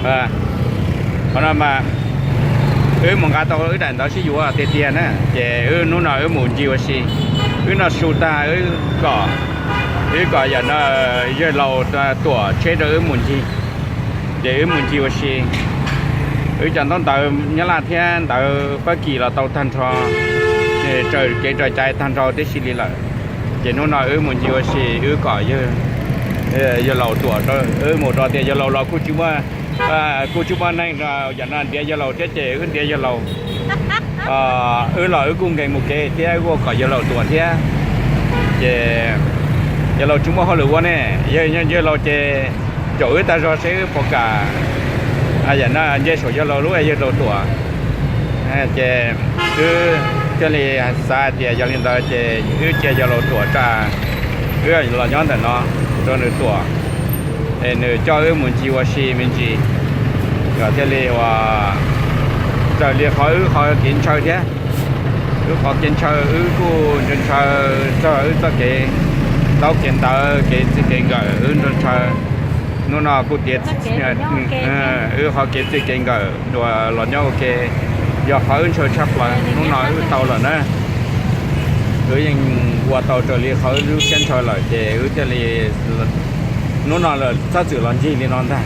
Qhov no mas wb mus nqa tau wb daim ntawv sib yuav tiag tiag na, ces wb hnub no wb mus ncig ua si. Wb noj su tag wb kom, wb kom yawm no yawg laus tuam tsheb rau wb mus ncig, ces wb mus ncig ua si. Wb cov ntaub ntawv Nyab Laj thiab ntawv Fab Kis los tau tag nrho, raws kev raws cai tag nrho tib si li lawm. Ces hnub no wb mus ncig ua si, wb kom yawg laus tuam, wb mus rau tias yawg laus los kuj tsis muaj, kuj tsis muaj neeg yam no ntiav yawg laus thiab ces wb ntiav yawg laus. Wb los wb kuj nkees mus kev thiab wb kuj kom yawg laus tuam thiab. Ces yawg laus tsis muaj hauj lwm ua ne, yawg laus ces caum wb tag zog seb wb puas kam yam no nce saum yawg laus lub es yawg laus tuam. Ces wb thiaj li xav hais tias yog li ntawd ces wb cia yawg laus tuam tso, wb los nyob ntawm no rau nws tuam, es nws coj wb mus ncig ua si me ntsis, kom thiaj li ua raws li qhov wb qhov kev ntshaw thiab. Wb qhov kev ntshaw wb kuj ntshaw ntshaw txog wb txoj kev taub kev ntawv kev txij kev nkawm wb ntshaw ntshaw. Hnub no kuj tias wb qhov kev txij kev nkawm dua los nyob ua ke, yog qhov wb ntshaw tshaj plaws hnub no wb tau lawm na. Wb yeej ua tau raws li qhov wb lub siab ntshaw lawm ces wb thiaj li hnub no lawm txhob txwm los ncig li no ntag.